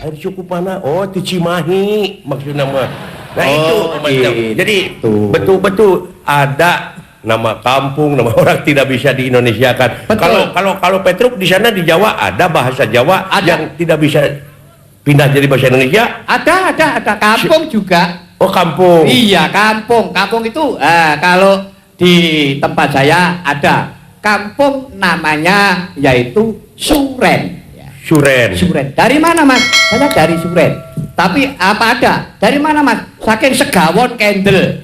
Air cukup mana? Oh, di Cimahi maksudnya mah. Nah, itu gitu. Jadi betul-betul ada nama kampung, nama orang tidak bisa di Indonesia kan. Kalau Petruk di sana di Jawa ada bahasa Jawa ada yang tidak bisa pindah jadi bahasa Indonesia? Ada kampung juga. Oh, kampung. Iya, kampung. Kampung itu kalau di tempat saya ada kampung namanya yaitu Suren. Suren. Suren. Dari mana, Mas? Saya dari Suren. Tapi apa ada? Dari mana, Mas? Saking Segawon Kendel.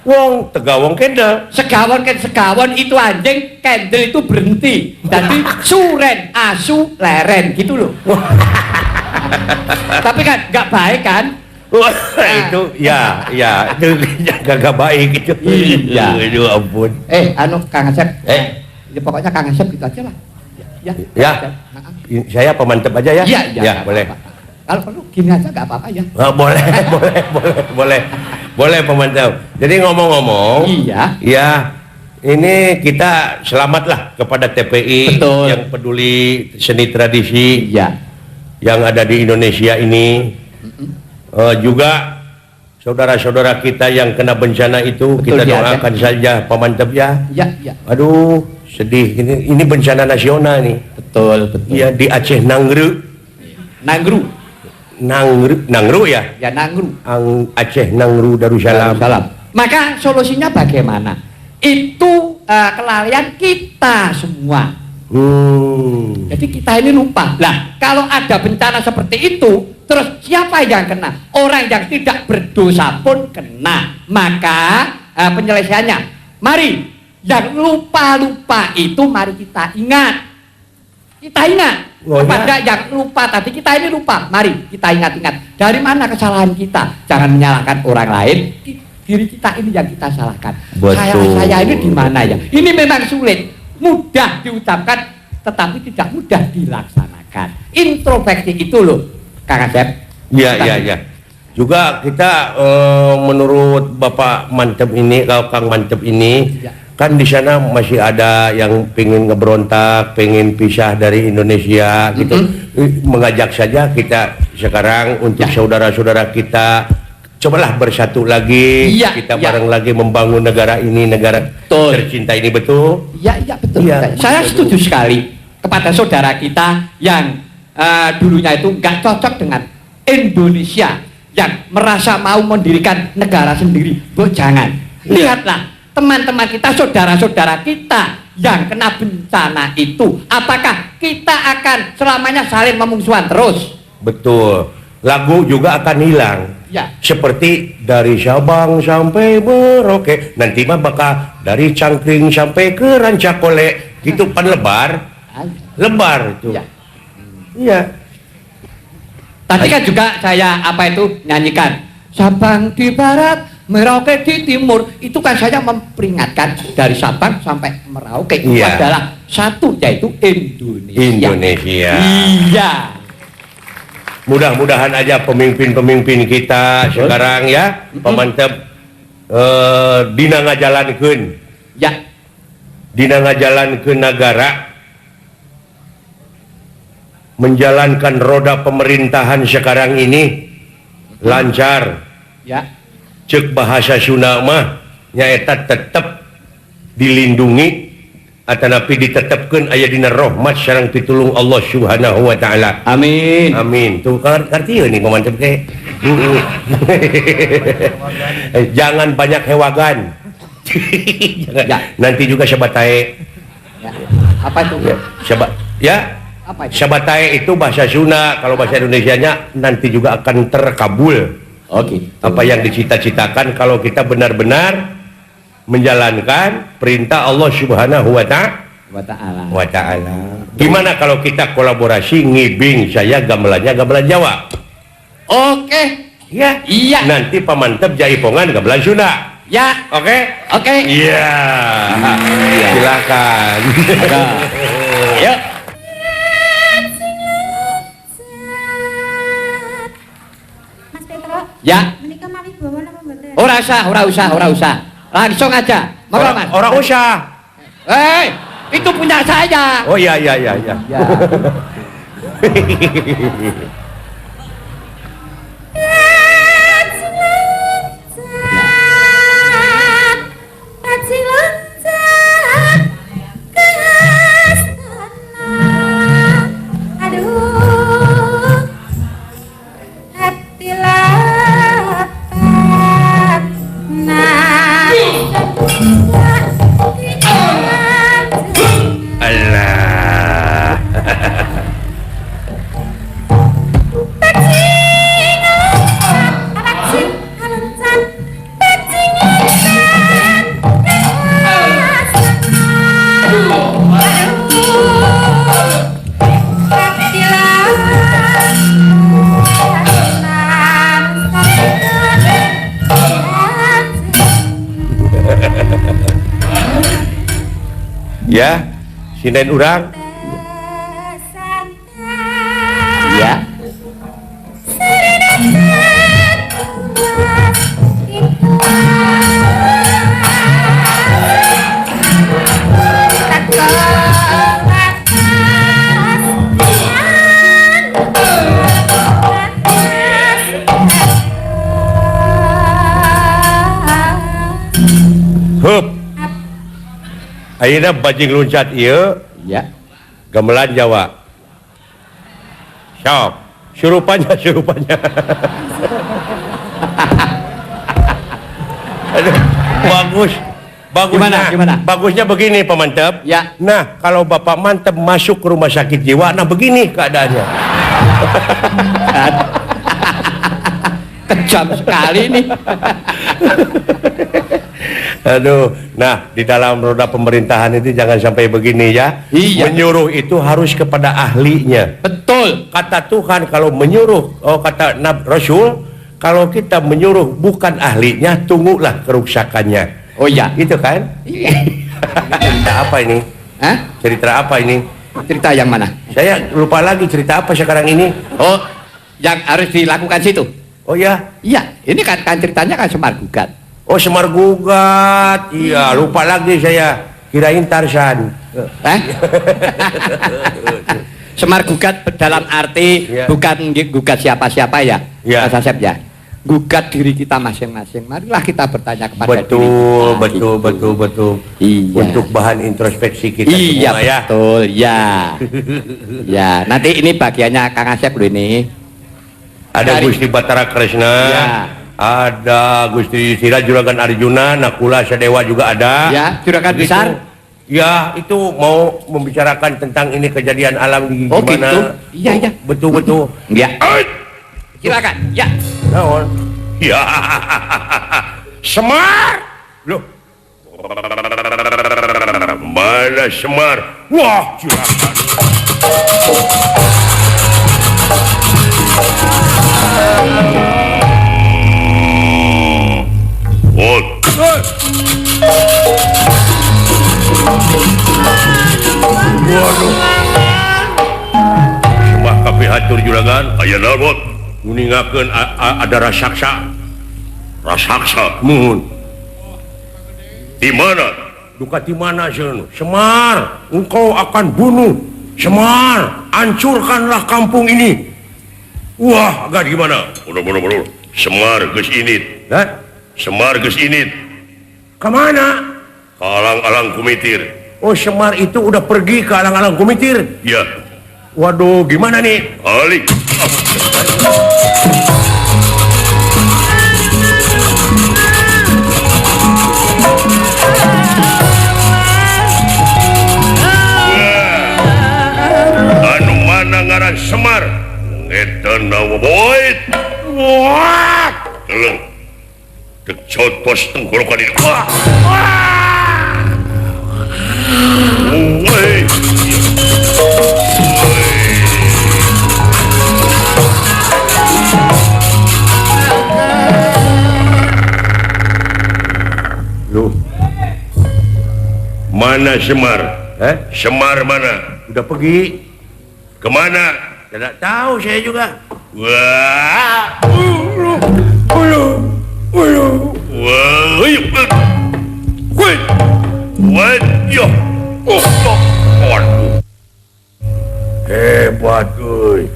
Wong Tegawong Kendel. Segawon Kendel, Segawon itu anjing, Kendel itu berhenti. Jadi Suren, asu, leren gitu loh. Tapi kan nggak baik kan? Wah, itu ya, itu gak baik itu. Iya. Aduh, ampun. Anu Kang Asep. Ya, pokoknya Kang Asep gitu aja lah. Ya. Ya. Saya pemantep aja ya. Iya, iya. Ya, boleh. Apa-apa. Kalau perlu gini aja nggak apa-apa ya. Oh, boleh, boleh. Boleh pemantep. Jadi ngomong-ngomong, iya. Ya, ini kita selamatlah kepada TPI. Betul. Yang peduli seni tradisi. Iya. Yang ada di Indonesia ini. Juga saudara-saudara kita yang kena bencana itu. Betul, kita doakan saja pemantep ya. Iya, iya. Aduh, sedih ini bencana nasional nih. Betul, betul. Iya, di Aceh Nangru. Nangru. Nangru ya? Ya, Nangru. Aceh Nangru Darussalam. Darussalam. Maka solusinya bagaimana? Itu kelalaian kita semua. Jadi kita ini lupa. Lah, kalau ada bencana seperti itu, terus siapa yang kena? Orang yang tidak berdosa pun kena. Maka penyelesaiannya, mari yang lupa-lupa itu mari kita ingat. Kita ingat kepada yang lupa tadi, kita ini lupa. Mari kita ingat-ingat. Dari mana kesalahan kita? Jangan menyalahkan orang lain. Diri kita ini yang kita salahkan. Betul. Saya ini di mana ya? Ini memang sulit. Mudah diucapkan, tetapi tidak mudah dilaksanakan. Introspeksi itu loh, Kang Asep. Iya, iya, iya. Juga kita menurut Bapak Mantep ini, kalau Kang Mantep ini, ya, kan di sana masih ada yang pengen ngeberontak, pengen pisah dari Indonesia, gitu. Mengajak saja kita sekarang untuk saudara-saudara kita, cobalah bersatu lagi, ya, kita bareng lagi membangun negara ini, negara betul, tercinta ini, betul? Iya, iya, betul. Ya, saya setuju sekali kepada saudara kita yang dulunya itu nggak cocok dengan Indonesia, yang merasa mau mendirikan negara sendiri. Bu, jangan. Lihatlah teman-teman kita, saudara-saudara kita yang kena bencana itu. Apakah kita akan selamanya saling memusuhan terus? Betul. Lagu juga akan hilang. Ya. Seperti dari Sabang sampai Merauke, nanti mah bakal dari Cangkring sampai ke Rancakole, gitu pan lebar. Lebar itu. Ya. Iya. Tadi kan juga saya apa itu nyanyikan Sabang di barat, Merauke di timur. Itu kan saya memperingatkan dari Sabang sampai Merauke itu adalah satu, yaitu Indonesia. Indonesia. Iya. Mudah-mudahan aja pemimpin-pemimpin kita sekarang ya, pemantep dina ngajalankeun. Ya. Dina ngajalankeun negara, menjalankan roda pemerintahan sekarang ini lancar. Ya. Cek bahasa Sunda mah nyaeta tetep dilindungi atanapi ditetepkeun aya dina rahmat sareng pitulung Allah Subhanahu wa taala. Amin. Amin. Tuh karti ieu nih pamantep teh. Jangan banyak hewagan. Jangan. Ya. Nanti juga sabatae. Ya. Apa itu? Ya. Ya. Apa itu? Sabatae itu bahasa Sunda, kalau bahasa Indonesianya nanti juga akan terkabul. Oke. Apa yang dicita-citakan kalau kita benar-benar menjalankan perintah Allah Subhanahu wa ta'ala. Wa ta'ala. Gimana kalau kita kolaborasi ngibing saya gamelannya gamelan Jawa? Oke. Ya. Iya. Nanti pamantep jaipongan gamelan Sunda. Ya. Oke? Oke. Iya. Iya. Silakan. Ayo. Mas Petro. Ya. Menika mawi bawa napa mboten? Ora usah, ora usah, ora usah. Langsung aja. Monggo, Mas. Ora usah. Itu punya saya. Oh iya iya iya iya. Ya. Ya, sinden urang. Ya. Hup. Ayeuna bajing loncat ieu. Ya. Gamelan Jawa. Sok, surupannya surupannya. Aduh, bagus. Bagusnya, gimana, gimana? Bagusnya begini Pak Mantep. Ya. Nah, kalau Bapak Mantep masuk ke rumah sakit jiwa, nah begini keadaannya. Kejam sekali nih. Aduh, nah di dalam roda pemerintahan itu jangan sampai begini ya. Iya. Menyuruh itu harus kepada ahlinya. Betul. Kata Tuhan kalau menyuruh, oh kata Nabi Rasul, kalau kita menyuruh bukan ahlinya, tunggulah kerusakannya. Oh iya, gitu kan? Iya. Cerita apa ini? Hah? Cerita apa ini? Cerita yang mana? Saya lupa lagi cerita apa sekarang ini. Oh, yang harus dilakukan situ. Oh iya? Iya, ini kan ceritanya kan Semar Gugat. Oh Semar Gugat, iya lupa lagi saya. Kirain Tarzan. Eh? Semar Gugat dalam arti ya. Bukan gugat siapa-siapa ya, ya. Mas Asep ya. Gugat diri kita masing-masing. Marilah kita bertanya kepada betul, diri kita. Betul, gitu. Betul, betul. Iya. Untuk bahan introspeksi kita iya, semua ya. Betul, ya. Ya, nanti ini bagiannya Kang Asep loh ini. Ada Gusti Batara Kresna. Ya. Ada Gusti Sira Juragan Arjuna, Nakula Sadewa juga ada. Ya, Juragan begitu. Besar. Ya, itu mau membicarakan tentang ini kejadian alam di oh, gimana. Gitu. Iya, iya. Betul, betul. Ya. Silakan. Ya. Naon? Ya. Semar. Loh. Mana Semar? Wah, juragan. Waduh. Sembah kabeh hatur juragan, aya naon? Nguningakeun ada raksasa. Raksasa muhun. Di mana? Duka di mana seun? Semar, engkau akan bunuh. Semar, hancurkanlah kampung ini. Wah, agak gimana? Udah. Semar geus init. Hah? Semar geus init. Kemana? Ke alang-alang kumitir. Oh, Semar itu udah pergi ke alang-alang kumitir? Ya. Waduh, gimana nih? Alik. Anu mana ngaran Semar? Ngetan nawa boit. Wah. Teleng. Dek cotos tenggorokan ini. Wah. Woi. Loh. Mana Semar? Eh? Semar mana? Udah pergi. Kemana? Tidak tahu saya juga. Wah. Ulu, ulu, ulu. Wah. Woi. Wah. Yo. Oh, oh. Hebat, euy.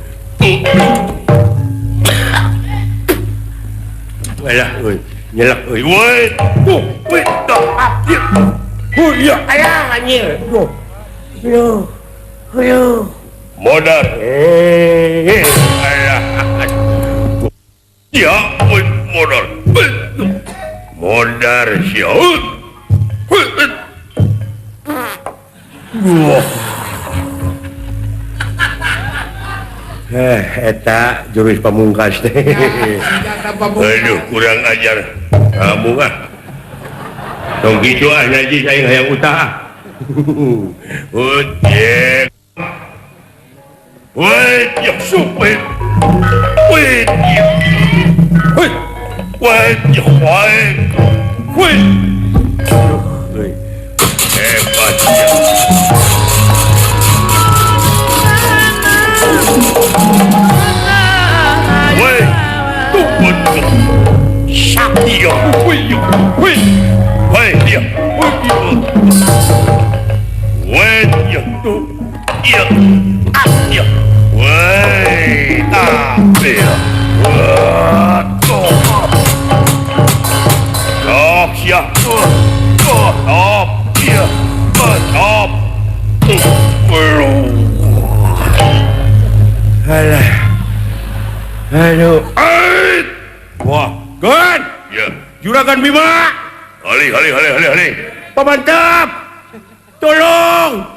Alah, euy. Nyelak, euy. Woi. Oh, woi. Oh, iya. Ayah, anjir. Duh. Aduh. Aduh. Modar. Alah. Ya, woi, modar. Modar sia. Wah. Eta jurus pamungkas teh. Aduh, kurang ajar. Kamu ah. Tong kitu ah ngaji aing hayang utah ah. Ojek. Woi, ya supit. Woi. Woi. Woi, ya woi. Woi. Aduh, euy. Hebat ya. Iya. Ah, iya. Woi, ah, iya. Wah, top sia. Top. Iya. Top. Alah. Aduh. Wah, Gan. Ya. Juragan Bima. Ali, ali, ali, ali, ali. Pemantap. Tolong.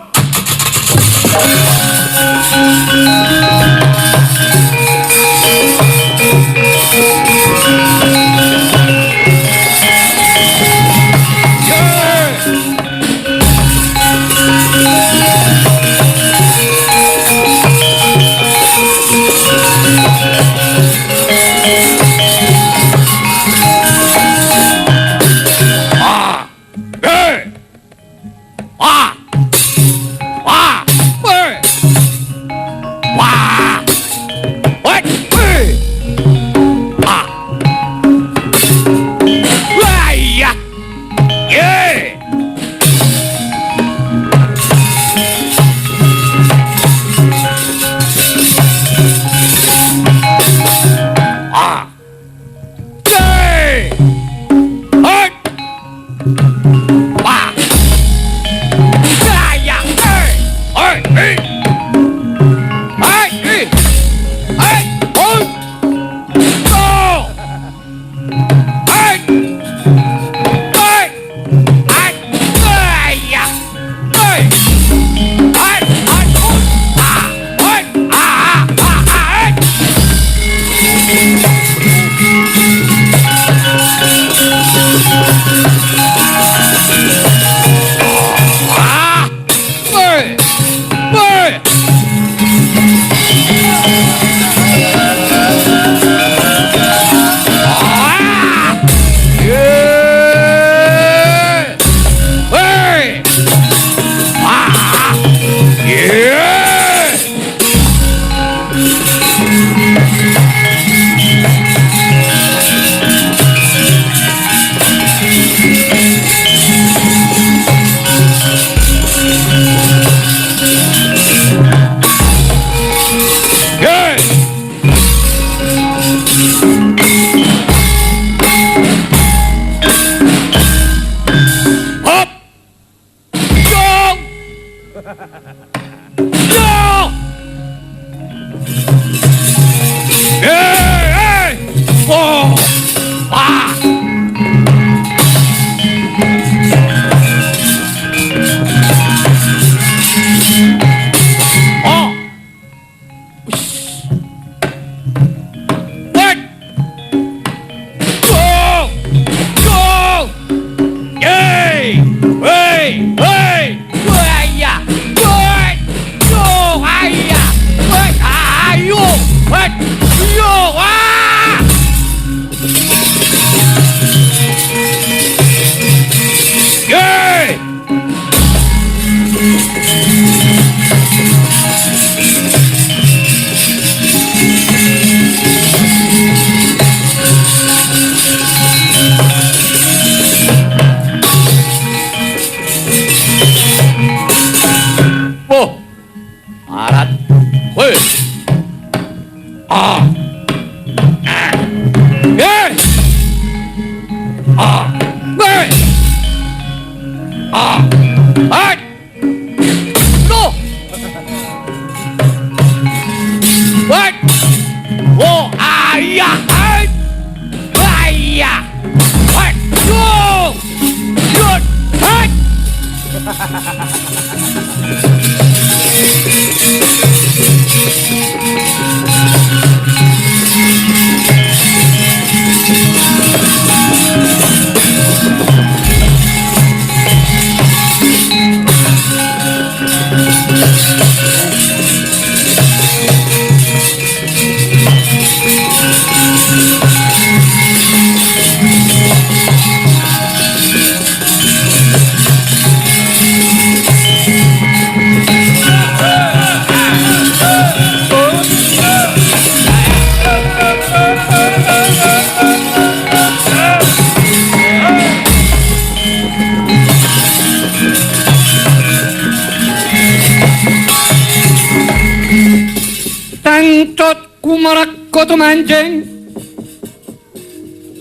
Kancut kumerga tumanjing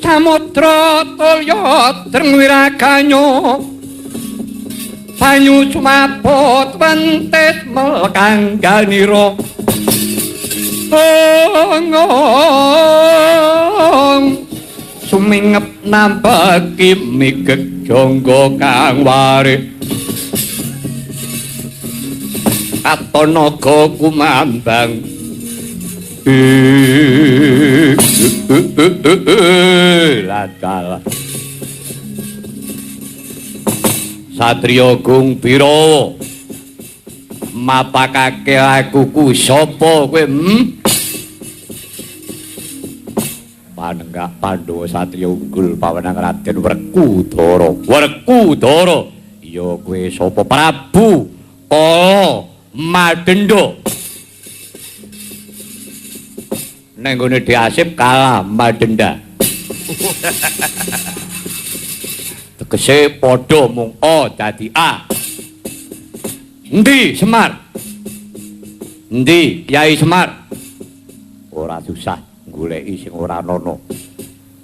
samudra tulya dreng wiraganyo banyu sumabot wentis melkangganira sumingep nampeki migeg jangga kang warik katon naga kumambang ladal Satriya Gung Birawa mapakake aku ku sapa kowe Panenggak Pandhawa satriya unggul pawenang Raden Werkudara. Werkudara iya kowe sapa Prabu Kala Madenda. Neng nggone Asip kalah Madenda. Tegese padha mung A dadi A. Endi Semar? Endi Kyai Semar? Ora susah goleki sing ora ana.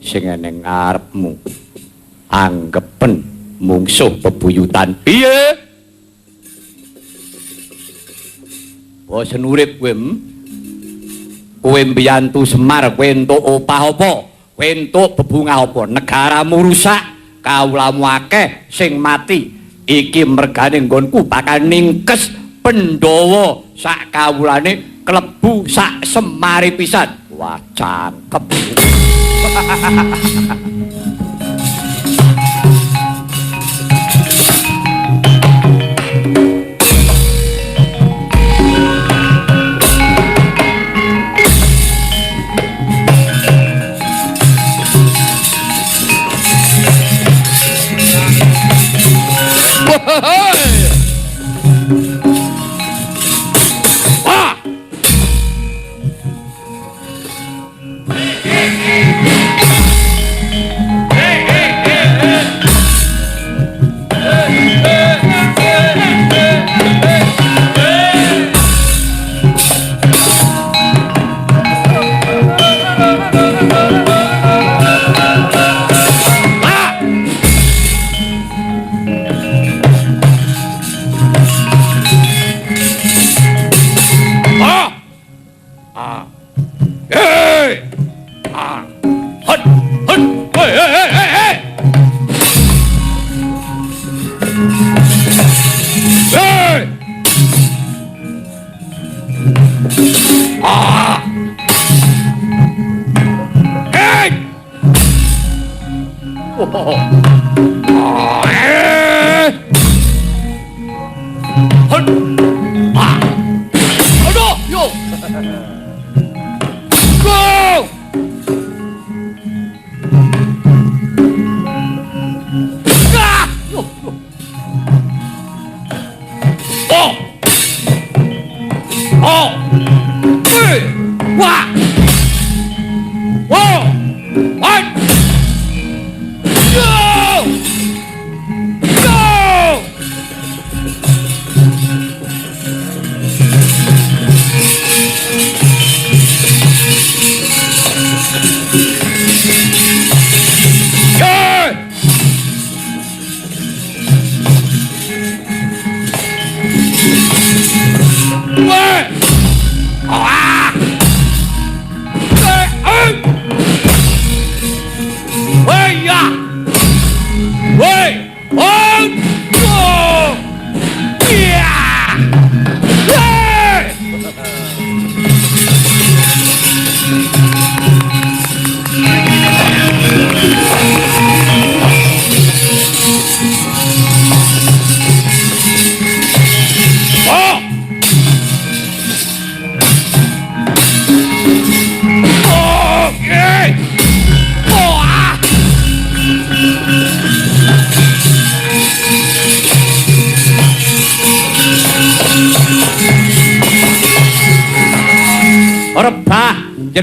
Sing eneng ngarepmu. Anggepen mungsuh bebuyutan. Piye? Bosen urip kowe. Kowe mbiyantu Semar, kowe entuk opah apa? Kowe entuk bebungah apa? Negaramu rusak, kawulamu akeh sing mati. Iki mergane nggonku bakal ningkes Pandhawa sak kawulane klebu sak Semare pisan. Wah, cangkem.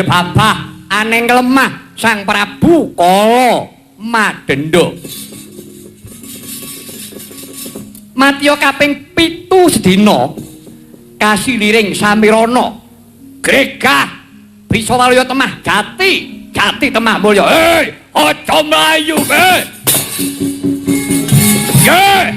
Babah aneng lemah Sang Prabu Kala Madenda. Matya kaping 7 sedina kasiliring Samirana Gregah bisa waluya temah jati, jati temah mulya. Hei, aja mlayu, hei. Ye.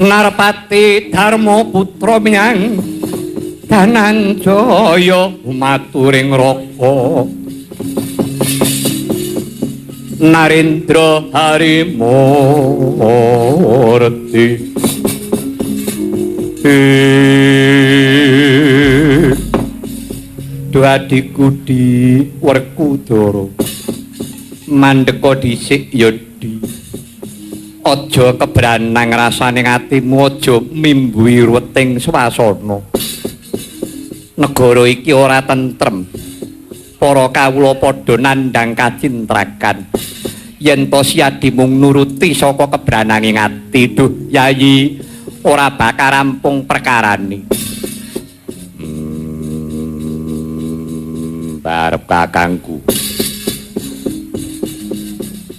Narpati Darma Putra menyang Dananjaya maturing raka Narendra Harimurti. Duh adhiku di Werkudara, mandeka dhisik ya di. Aja kebranang rasane atimu, aja mimbuhi ruweting swasana. Negara iki ora tentrem. Para kawula padha nandhang kacintrakan. Yen to siadi mung nuruti saka kebranange ati, duh Yayi, ora bakal rampung perkarane. Barep kakangku.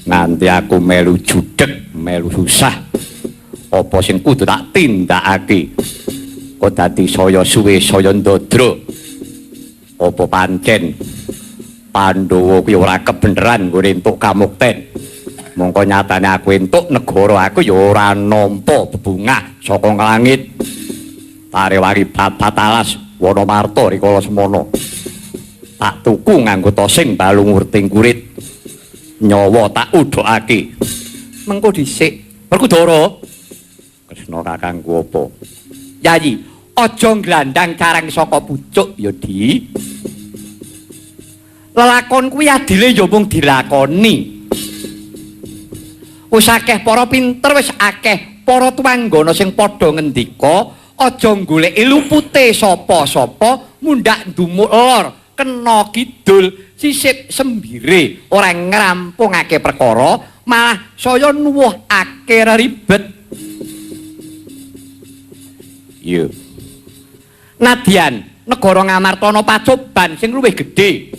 Nanti aku melu judeg, melu susah. Apa sing kudu tak tindakake? Kok dadi saya suwe saya ndadra. Apa pancen Pandhawa kuwi ora kebeneran nggone entuk kamukten. Mongko nyatane aku entuk negara aku ya ora nampa bebungah saka langit. Tarewangi babat alas Wanamarta rikala semana. Tak tuku nganggo tosing balung ngurting kurit. Nyawa tak udhokake. Mengko dhisik Werkudara. Kresna kakangku apa? Yayi, aja nglandang carang saka pucuk ya, Di. Lelakon kuwi adile ya mung dilakoni. Wis akeh para pinter, wis akeh para tuwanggana sing padha ngendika, aja goleki lupute sapa-sapa, mundhak ndumuk lor, kena kidul, sisip sembire, ora ngrampungake perkara, malah saya nuwuhake ribet. Iya. Nadyan negara Ngamarta ana pacoban sing luwih gedhe.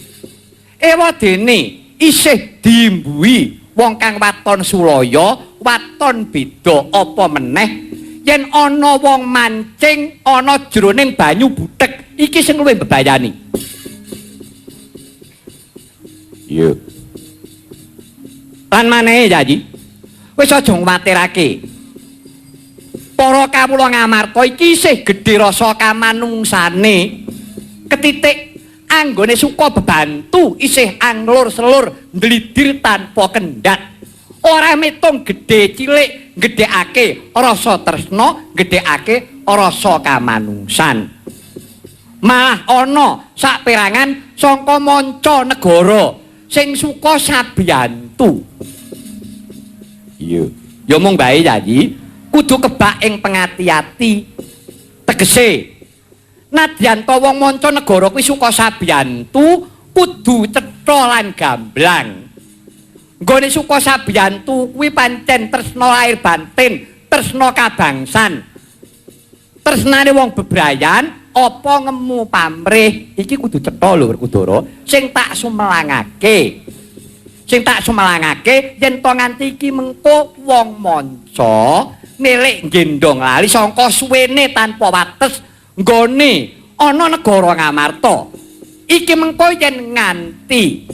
Ewadene isih diimbuhi wong kang waton sulaya, waton beda apa meneh yen ana wong mancing ana jroning banyu buthek, iki sing luwih mbebayani. Iya. Lan manehe Yayi, wis aja ngwatirake. Para kawula Ngamarta iki isih gedhe rasa kamanungsane. Ketitik anggone suka bebantu isih anglur-selur ndlidir tanpa kendhat. Ora mitung gedhe cilik, gedhekake rasa tresna, gedhekake rasa kamanungsan. Malah ana saperangan saka manca negara sing suka sabiyantu. Iya. Ya mung bae Yayi, kudu kebak ing pengati-ati. Tegese nadyan ta wong manca negara kuwi suka sabiyantu, kudu cetha lan gamblang. Nggone suka sabiyantu kuwi pancen tresna lahir batin, tresna kabangsan. Tresnane wong bebrayan apa ngemu pamrih, iki kudu cetha lho Werkudara. Sing tak sumelangake. Sing tak sumelangake yen to nganti iki mengko wong manca milik gendong lali sangka suwene tanpa wates nggone ana negara Ngamarta. Iki mengko yen nganti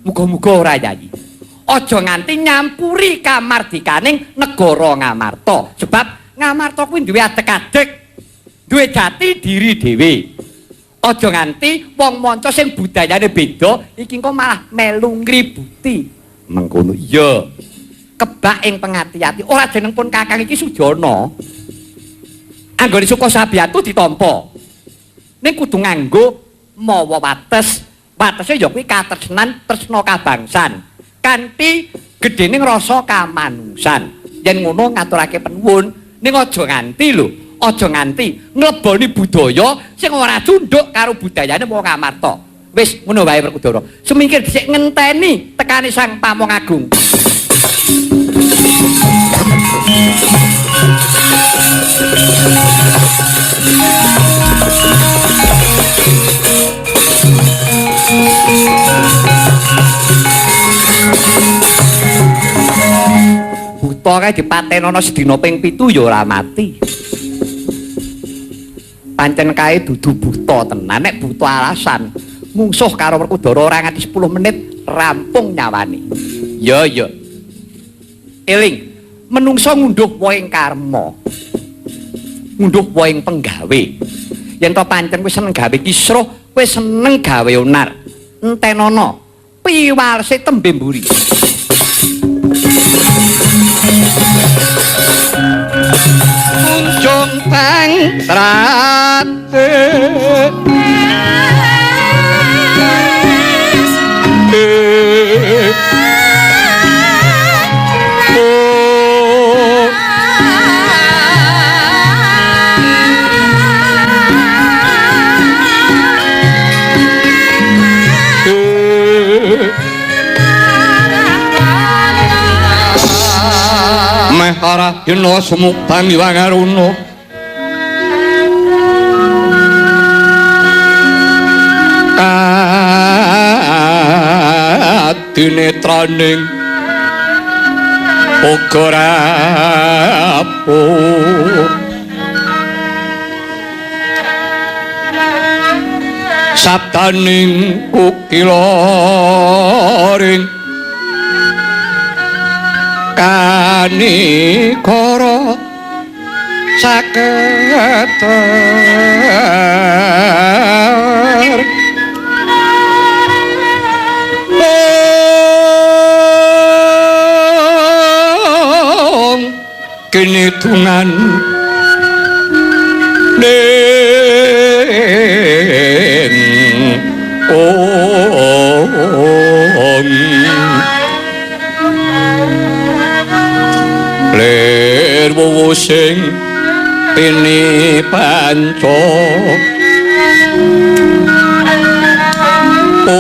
muga-muga ora Yayi. Aja nganti nyampuri kamardikaning negara Ngamarta. Sebab Ngamarta kuwi duwe adeg-adeg, duwe jati diri dhewe. Aja nganti wong manca sing budayane beda iki engko malah melu ngributi. Mengkono. Iya. Kebak ing pengati-ati. Ora jeneng pun Kakang iki sujana. Anggone suka sabiatu ditampa. Ning kudu nganggo mawa wates. Watese ya kuwi katresnan, tresna kabangsan. Kanthi gedene rasa kamanungsan. Yen ngono ngaturake penuwun, ning aja nganti lho, aja nganti ngleboni budaya sing ora tunduk karo budayane wong Amarta. Wis ngono wae Werkudara. Sumingkir dhisik ngenteni tekane Sang Pamong Agung. Buta kae dipatenono sedina ping 7 ya ora mati. Pancen kae dudu buta tenan, nek buta alasan mungsuh karo Werkudara ora nganti 10 menit rampung nyawane. Ya ya. Eling, menungso ngunduh wohing karma. Ngunduh wohing penggawe. Yen to pancen kowe seneng gawe kisruh, kowe seneng gawe onar. Entenono piwalese tembe mburi. Kunjung pangtrate Mehara dina sumubang Iwang Aruna kadinetraning uga rapuh sabdaning kukilaring kanikara saketer mung kinitungan ning ong lir wuwu sing pini panca ong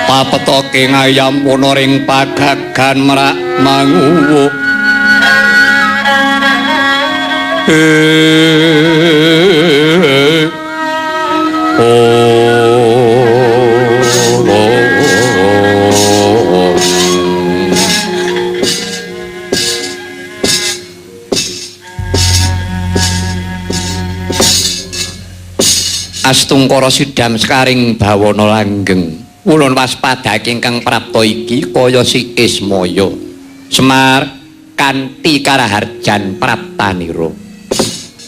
papetoke ngayam ana ring pagagan merak manguwuh. Astungkara sidam sekaring bawana langgeng. Ulun waspadake ingkang prapta iki kaya si Ismaya. Semar kanthi karaharjan praptanira.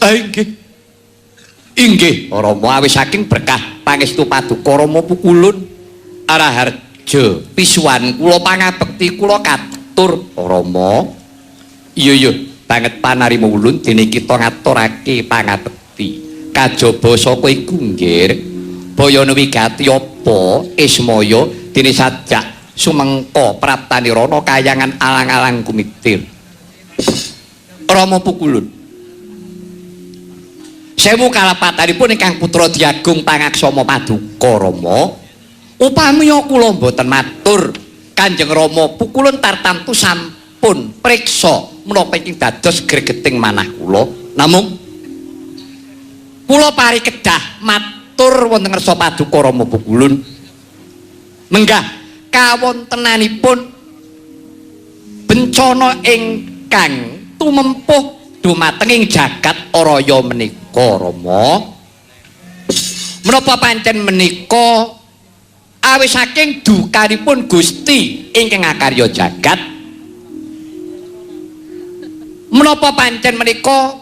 Inggih. Inggih, Rama awis saking berkah pangestu paduka Rama Pukulun Araharja pisuwan kula pangabekti kula katur Rama. Iya iya, banget panarima ulun dene kita ngaturake pangabekti. Kajaba saka iku nggir bayana wigati apa Ismaya dene sajak sumengka praptanirana kayangan alang-alang kumitir. Rama Pukulun sewu kalapatanipun ingkang putra Diagung pangaksama paduka Rama. Upami kula mboten matur Kanjeng Rama Pukulun tartamtu sampun priksa menapa ingkang dados gregeting manah kula. Namung kula pari kedah matur wonten ngarsa paduka Rama Pukulun. Menggah kawontenanipun bencana ingkang tumempuh dumateng ing jagat Araya menika Rama. Menapa pancen menika awis saking dukanipun Gusti ingkang akarya jagat. Menapa pancen menika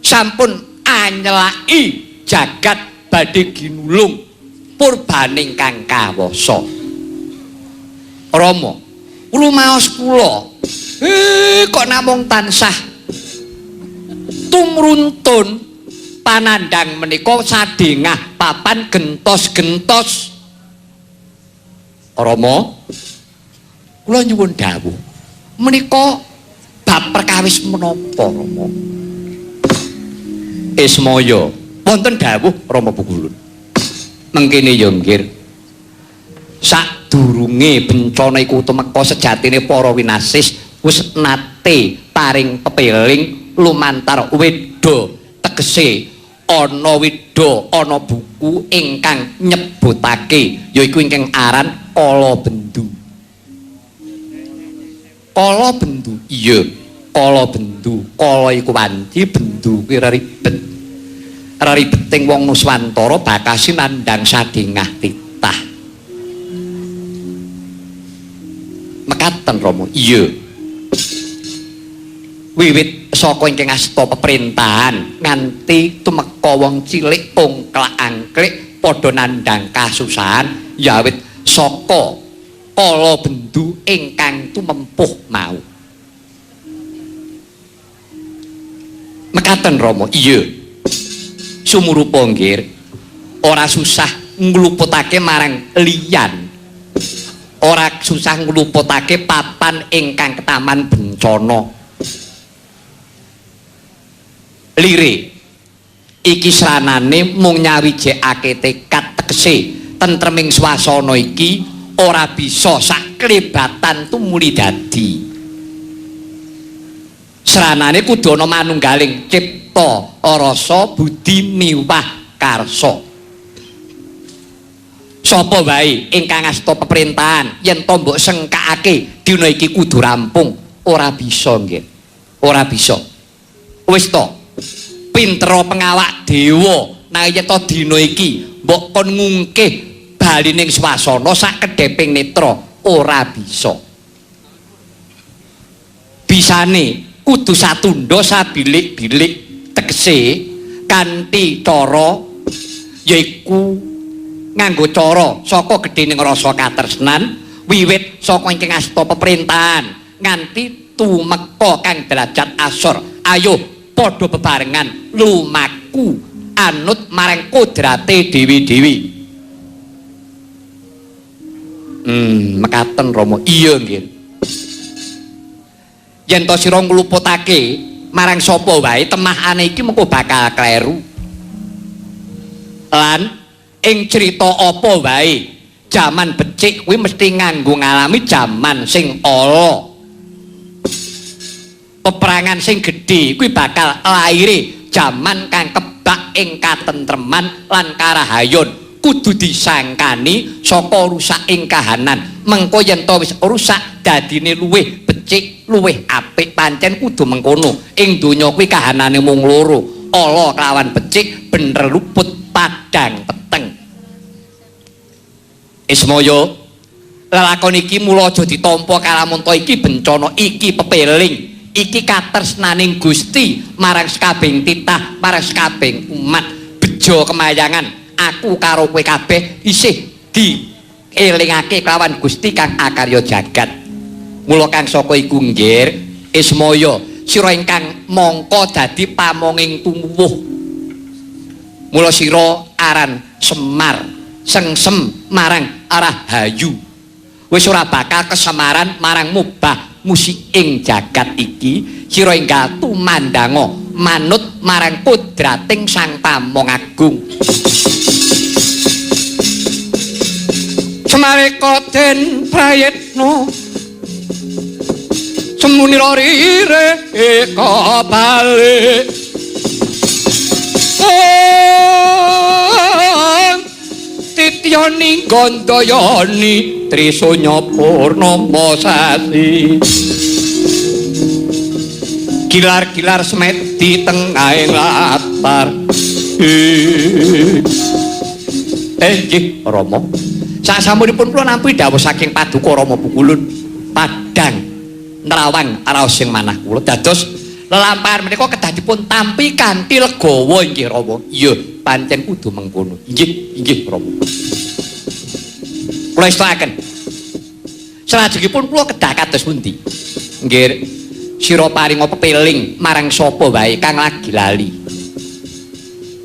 sampun anyelaki jagat badhe ginulung purbaning kang kawasa. Rama, lumaos kula kok namung tansah tumruntun panandhang menika sadengah papan gentos-gentos. Rama, kula nyuwun dawuh menika bab perkawis menapa, Rama? Ismaya, wonten dawuh Rama Pukulun. Mengkene ya nggir. Sadurunge bencana iku tumeka sejatine para winasis wis nate paring pepeling lumantar weda, tegese ana weda, ana buku ingkang nyebutake yaiku ingkang aran Kala Bendu. Kala Bendu, iya, Kala Bendu. Kala iku wanci, bendu kuwi reribet. Reribeting wong Nuswantara bakasi nandhang sadengah titah. Mekaten Rama, iya. Wiwit saka ingkang asta peperintahan nganti tumeka wong cilik ongklak-angklik padha nandhang kasusahan ya wit saka Kala Bendu ingkang tumempuh mau. Mekaten Rama, iya. Sumurupa nggir, ora susah ngluputake marang liyan. Ora susah ngluputake papan ingkang ketaman bencana. Lire iki sranane mung nyawijekake tekad, tegese tentreming swasana iki ora bisa saklebatan tumuli dadi. Sranane kudu ana manunggaling cipta, rasa, budi miwah karsa. Sapa wae ingkang asta peperintahan yen to mbok sengkakake dina iki kudu rampung, ora bisa nggih. Ora bisa. Wis to, pintera pengawak dewa nang yen to dina iki mbok kon ngungkih balining swasana sak kedheping netra, ora bisa. Bisane kudu satunda sabilik-bilik, tegese kanthi cara yaiku nganggo cara saka gedhening rasa katresnan wiwit saka ingkang asta peperintahan nganti tumeka kang derajat asor. Ayo padha bebarengan lumaku anut marang kodrate dewi-dewi. Mekaten Rama, iya nggih. Yen to sira ngluputake marang sapa wae temahane iki mengko bakal kleru. Lan ing crita apa wae jaman becik kuwi mesti nganggo ngalami jaman sing ala. Peperangan sing gedhe kuwi bakal laire jaman kang kebak ing katentreman lan karahayon. Kudu disangkani saka rusak ing kahanan. Mengko yen to wis rusak dadine luwih becik, luwih apik. Pancen kudu mengkono. Ing donya kuwi kahanane mung loro, ala kelawan becik, bener luput padang peteng. Ismaya, lelakon iki mula aja ditampa kalamunta iki bencana, iki pepeling, iki katresnaning Gusti marang sekabehing titah, marang sekabehing umat. Bejo kemayangan aku karo kowe kabeh isih dielingake kelawan Gusti kang akarya jagat. Mula kang saka iku nggir Ismaya, sira ingkang mangka dadi pamonging tumuwuh. Mula sira aran Semar, sengsem marang arah hayu. Wis ora bakal kesemaran marang mubah musik ing jagat iki. Sira enggal tumandanga manut marang kodrating Sang Pamong Agung. Semareka den prayitna semunira rire eka balik tityani gandayani trisunya purnama sasi. Gilar-gilar semedi tengahing latar. Nggih Rama, sasampunipun kula nampi dawuh saking paduka Rama Pukulun, padang Nerawang raos sing manah kula. Dados lelampahan menika kedah dipun tampi kanthi legawa inggih Rama. Iya, pancen kudu mengkono. Inggih, inggih Rama. Kula estokaken. Salajengipun kula kedah kados pundi? Nggih, sira paringa pepeling marang sapa wae kang lagi lali.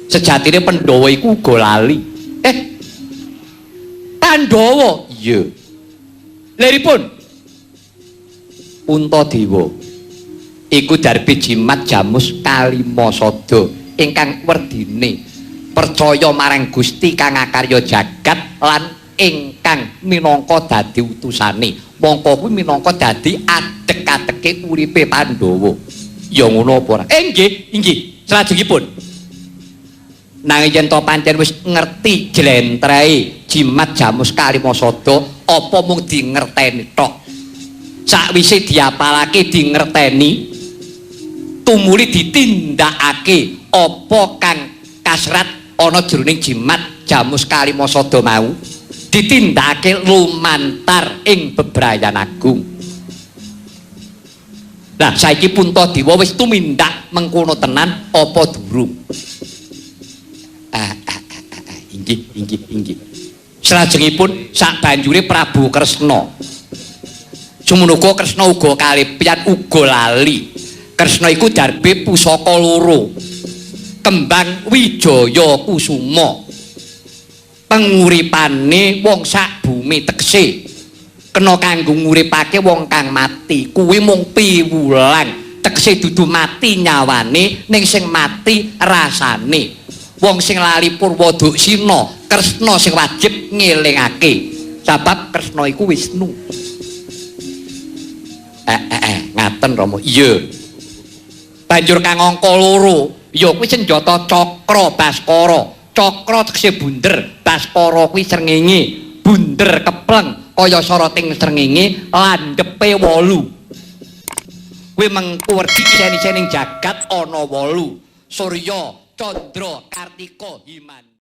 Sejatine Pandhawa iku uga lali. Pandhawa? Iya. Liripun Puntadewa iku darbe jimat jamus kalima sada ingkang werdine percaya marang Gusti kang akarya jagat lan ingkang minangka dadi utusane. Mongko kuwi minangka dadi adeg-adege uripe Pandhawa. Ya ngono apa ora? Nggih, inggih. Salajengipun nanging yen to pancen wis ngerti jlentrehe jimat jamus kalima sada, apa mung dingerteni tok? Sakwise diapalake dingerteni, tumuli ditindakake apa kang kasrat ana jroning jimat jamus kalima sada mau, ditindakake lumantar ing bebrayan agung. Lah saiki Puntadewa wis tumindak mengkono tenan apa durung? Inggih, inggih, inggih. Salajengipun sak banjure Prabu Kresna. Sumunuga Kresna uga kalipian uga lali. Kresna iku darbe pusaka loro. Kembang Wijaya Kusuma. Penguripane wong sak bumi tegese kena kanggo nguripake wong kang mati. Kuwi mung piwulang. Tegese dudu mati nyawane ning sing mati rasane. Wong sing lali Purwoduksina, Kresna sing wajib ngelingake. Sebab Kresna iku Wisnu. Ngaten Rama. Iya. Banjur kang angka loro, ya kuwi senjata Cakra Baskara. Cakra tegese bunder, Baskara kuwi srengenge. Bunder kepleng kaya soroting srengenge, landhepe 8. Kuwi mengku werdi isen-isening jagat ana 8. Surya, Candra, Kartika, Himan.